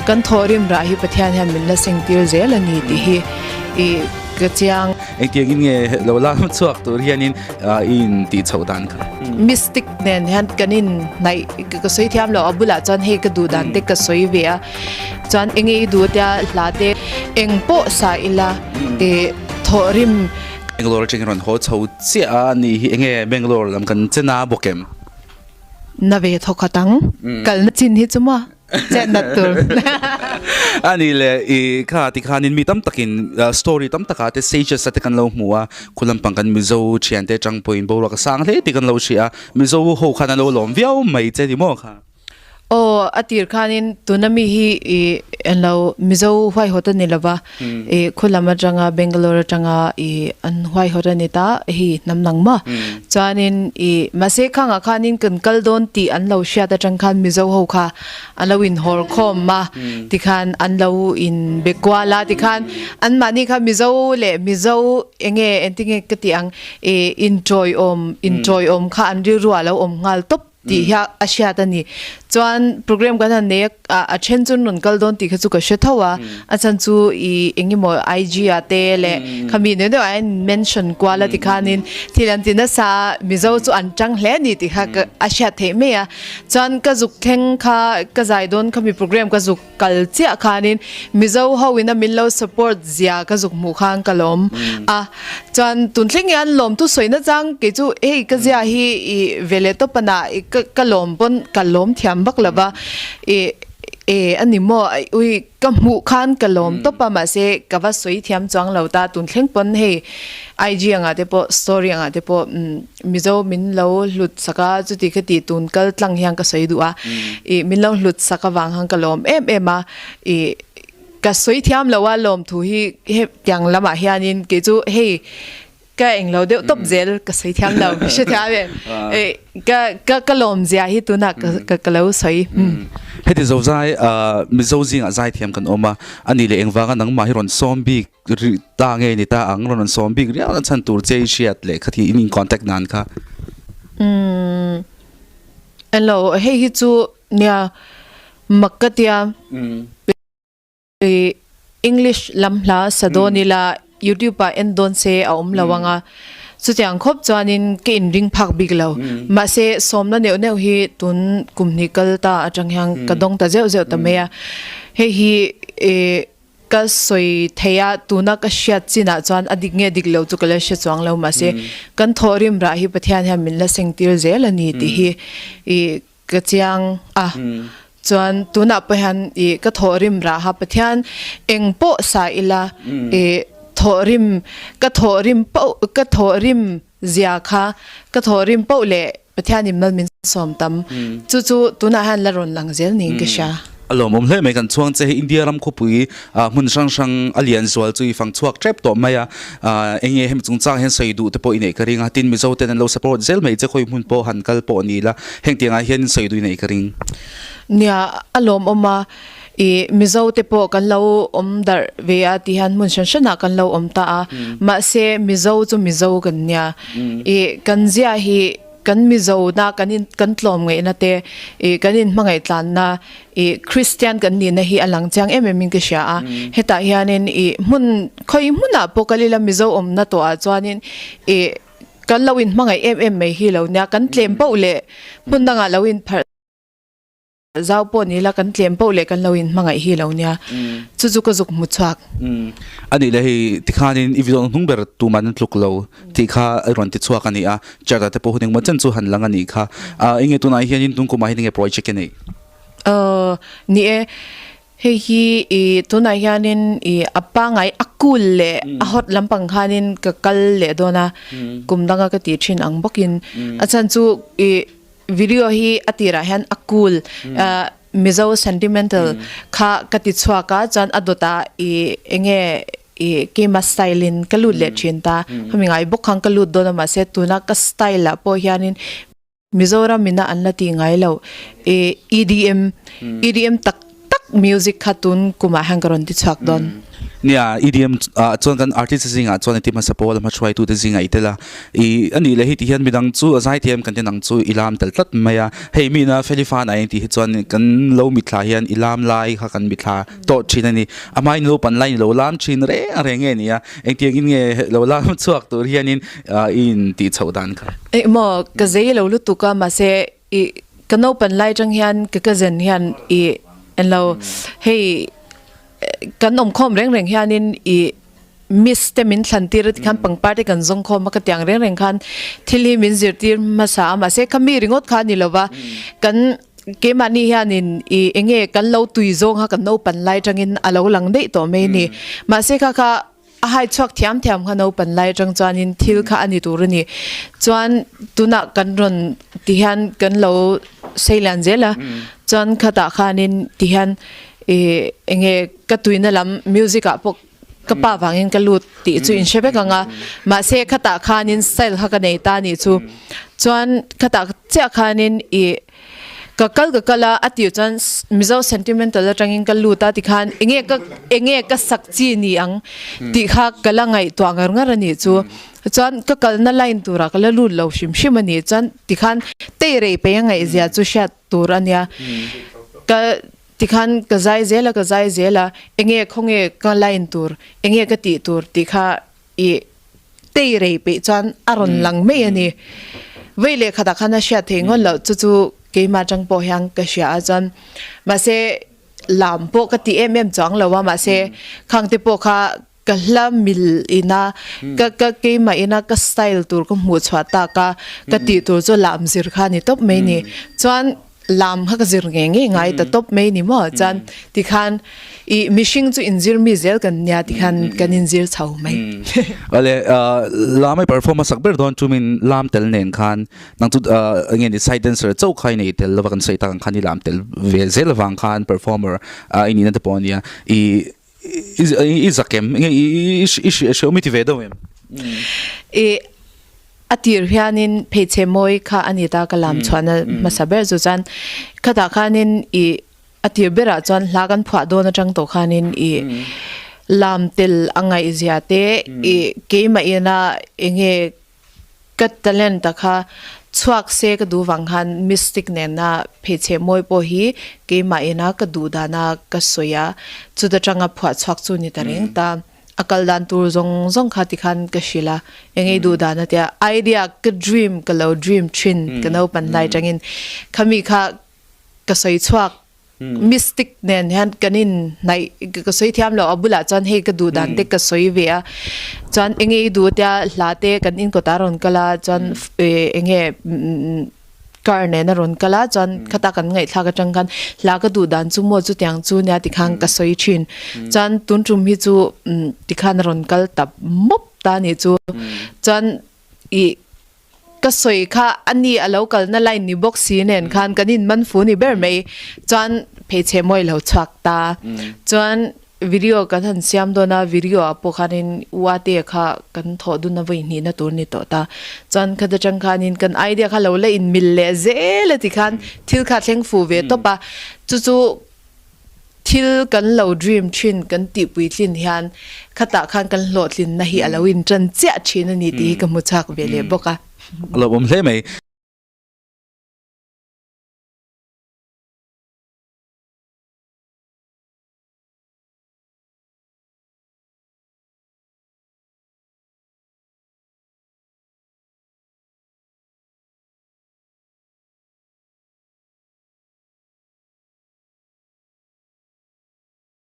kan thawhrim rah hi Pathian hian min la seng tir zel a ni tih hi i ka chiang. Engtiangin nge lo la chhuak tur hianin i intih chhoh dan kha? Mystic nen hian kan inhnaih ka sawi thiam lo a bulah chuan hei ka duh dan te ka sawi ve a chuan enge i duh tia hla te eng pawh sa ila i thawhrim. Bangalore atangin rawn haw chho chiah a ni hi enge Bangalore lam kan chen a bawk em? Na ve thawkhat ang kalna chin hi chu maw. Chet nat tur. Ani le i kha ti khanin mi tam takin story tam takah te sages te kan lo hmu a, khu lampang kan Mizo thian te atang pawhin boruak a sang hle tih kan lo hria a, Mizo ho khan an lo lawm viau mai che ni maw kha? Aw, a tir khanin tuna mi hi i an lo Mizo huaihawt a ni lova, i khu lam atanga Bangalore atanga i an huaihawt a ni ta hei hnam nang maw? Chuanin i mahse khangah khanin kan kal dawn tih an lo hriat atang khan Mizo ho kha an lo inhawr khawm a tikhan an lo in be kual a tikhan anmahni kha Mizo leh Mizo enge engtinge ka tih ang i intawiawm intawiawm kha an rilru ah a lo awm nghal tawp tih hi a hriat a ni. Chuan program kan han nei a, a then chu an rawn kal dawn tih kha chu ka hre tho a, a chhan chu i eng emaw IG ah te leh khami neuh neuh ah hian in mention kual a tikhanin thil an ti nasa a, Mizo chu an tang hle a ni tih kha ka a hriat theih mai a. Chuan ka zuk thleng kha ka zai dawn khami program ka zuk kal chiah khanin Mizo ho ina min lo support zia ka zuk hmuh khan ka lawm a chuan tun thleng hian lawmthu sawi na chang kei chu hei ka zia hi i ve leh tawp ana i ka ka lawm pawn ka lawm thiam vak lo va i e a ni maw ui ka hmuh khan ka lawm tawp a mahse ka va sawi thiam chuang lo ta tun thleng pawn hei IG angah te pawh story angah te pawh Mizo min lo hlut sak a chuti kha tih tun kal tlang hian ka sawi duh a i min lo hlut sak avang khan ka lawm em em a i ka sawi thiam lo a lawm thu hi hetiang lamah hianin kei chu hei ka englo deuh tawp zel ka sawi thiam lo ka hre thiam em i ka ka ka lawm zia hi tunah ka ka lo sawi. Heti zo zai Mizo zingah zai thiam kan awm a ani leh engvanga nangmah hi rawn sawm bik Ri ta nge ni ta ang rawn rawn sawm bik riau na chhan tur che i hriat leh kha thi in in contact nan kha. Umm hello hei hi chu nia mak ka tia i English lam hla sa dawn ila YouTube ah en dawn se a awm lo anga chutiang khawp chuanin ka in ring phak bik lo mahse sawmna neuh neuh hi tun kum hnih kal ta atang hian ka dawng ta zeuh zeuh ta mai a hei hi i Ka sawi thei a, tuna ka hriat chinah chuan a dik nge dik lo chu ka la hre chuang lo mahse kan thawhrim rah hi Pathian hian min la seng tir zel a ni tih hi i ka chiang a. Chuan tunah pawh hian i ka thawhrim raha Pathian eng pawh sa ila i thawhrim ka thawhrim poh ka thawhrim zia kha ka thawhrim poh leh Pathianin mal min sawm tam. Chu chu tunah hian la rawn lang zel niin ka hria. A lawmawm hle mai kan chhuang che hi India ram khawpui hmun hrang hrang a lian zual chu i fang chhuak tep tawh mai a, eng nge hemi chungchang hian sawi duh te pawh i neih ka ring a, tin Mizo ten an lo support zel mai che khawi hmun pawh han kal pawh ni la, heng tiangah hian sawi duh i neih ka ring. Nia, a lawmawm a, i Mizo te pawh kan lo awm darh ve a ti hian hmun hran hranah kan lo awm ta a, mahse Mizo chu Mizo kan nia, i kan zia hi kan Mizo na kan in kan tlawm ngaihna te i kan in hmangaih tlanna i Kristian kan nihna hi a lang chiang em em in ka hria a, hetah hianin i hmun khawi hmunah pawh kal ila Mizo awmna tawhah chuanin i kan lo in hmangaih em em mai hi lo nia, kan tlem poh leh hmun dangah lo in pharh. Zau pawh ni la kan tlem poh leh kan lo in hmangaih hi lo nia. Chu chu ka zuk hmu chhuak. A nih leh hei tikhanin i video hnung ber tuman an tluk lo tih kha i rawn ti chhuak a ni a, chart ah te pawh hun engmaw chen chu han lang a nih kha. Enge tunah hianin tun kumah hian enge project i neih? Aw ni e, hei hi i tunah hianin i a pangai a cool leh a hot lampang khanin ka kal leh dawn a, kum danga ka tih thin ang bawkin a chhan chu i Video hi a tirah hian a cool Mizo sentimental kha ka ti chhuak a chuan a dawtah i enge i keima style in ka lut leh thin ta khami ngai bawk khan ka lut dawn a mahse tuna ka style ah pawh hianin Mizoram ina an la tih ngai lo i EDM EDM tak tak music kha tun kumah hian ka rawn ti chhuak dawn. Nia, EDM ah chuan kan artist te zingah chuan iti hmasa pawl a hmahruaitu te zingah i tel a. I a nih leh hi ti hian midang chu a zaithiam kan ti nang chu i lam tel tlat mai a. Hei mina Felifan a engtih hi chuan kan lo mitthla hian i lam lai kha kan mitthla tawh thin a ni. A hmain lo pan lai ni lo lam thin reng reng nge nia? Engtiangin nge lo lam chhuak tur hianin i intih chhoh dan kha? Ih maw, ka zei lo lutuk a mahse i ka naupan lai atang hian ka cousin hian i englo hei kan awmkhawm reng reng hianin i miss te min thlan tir a tikhan pangpar te kan zawng khawm a ka tiang reng reng khan thil hi min zirtir hmasa a mahse khami ringawt kha a ni lova kan keimahni hianin i enge kan lo tui zawng kha kan naupan lai atangin a lo lang daih tawh mai a ni mahse kha kha A hai chhuak thiam thiam kha naupan lai atang chuanin thil kha a ni tur a ni. Chuan tunah kan rawn ti hian kan lo sei lian zel a, chuan khatah khanin ti hian ih eng nge ka tuina lam music ah pawh ka pa vangin ka lut tih chu in hre vek ang a, mahse khatah khanin style kha ka nei ta a nih chu. Chuan khatah chiah khanin ih. Ka kal ka kal a, a tir chuan Mizo sentimental atangin ka lut a tikhan enge ka enge ka sak chi ni ang tih kha ka la ngaihtuah ngar ngar a nih chu. Chuan ka kalna line turah ka la lut lo hrim hrim a nih chuan tikhan tei rei pei a ngaihzia chu hriat tur a nia. Ka tikhan ka zai zel a ka zai zel a, enge khawnge ka line tur enge ka tih tur tih kha I tei rei peih chuan a rawn lang mai a ni. Vei leh khatah khan a hriat theih ngawt loh chu chu keimah atang pawh hian ka hria a chuan mahse lam pawh ka ti em em chuang lo a mahse khang te pawh kha ka hla mil ina ka ka keimah ina ka style tur ka hmuh chhuah tak a ka tih tur chu lam zir kha a ni tawp mai ni. Chuan Lam kha ka zir ngei ngei ngai ta tawp mai ni maw chuan tikhan i mihring chu inzir mi zel kan nia tikhan kan inzir chho mai. Awle lam ai perform hmasak ber dawn chumin lam tel nen khan nang chu enge ni side dancer chauh kha i nei tel lova kan sawi tak ang khan i lam tel ve zel avang khan performer i nihna te pawh a nia i I zak em? Nge i hre awm i ti ve deuh em? I a tir hianin pheichhe mawi kha a ni ta ka lam chhuahna hmasa ber chu chuan khatah khanin i a tir berah chuan hla kan phuah dawn atang tawh khanin i lam tel a ngaihzia te i keimah ina enge Ka talent a kha chhuak se ka duh vang khan mystic nena pheichhe mawi pawh hi keimah ina ka duh dana ka sawi a, chuta tanga phuah chhuak chu ni ta reng ta. A kal dan tur zawng zawng kha tikhan ka hrilh a, eng ei duh dan a tia idea ka dream ka lo dream thin ka naupan lai tangin khami kha ka sawi chhuak Mystic nen hian kan in hnaih ka sawi thiam lo a bulah chuan hei ka duh dan te ka sawi ve a chuan enge i duh tia hla te kan in kawtah a rawn kal a chuan enge car nen a rawn kal a chuan khata kan ngaihthlak atang khan hla ka duh dan chu maw chutiang chu nia tikhan ka sawi thin chuan tun tum hi chu tikhan a rawn kal ta mawp ta a nih chu chuan ih Ka sawi kha a ni a lo kalna line ni bawk si nen khan kan in man fu ni ber mai chuan pheichhe mawi lo chhuak ta chuan video kan han siam dawn a video ah pawh khanin u a te kha kan thawh dun a vawi hnih na tur ni tawh ta chuan khata tang khanin kan idea kha lo la in mil leh zel a ti khan thil kha thleng fu ve tawp a chu chu Thil kan lo dream thin kan tihpui tlin hian khatah khan kan hlawhtlinna hi a lo intan chiah thin a ni tih hi ka hmu chak ve leh bawk a. A lawmawm hle mai.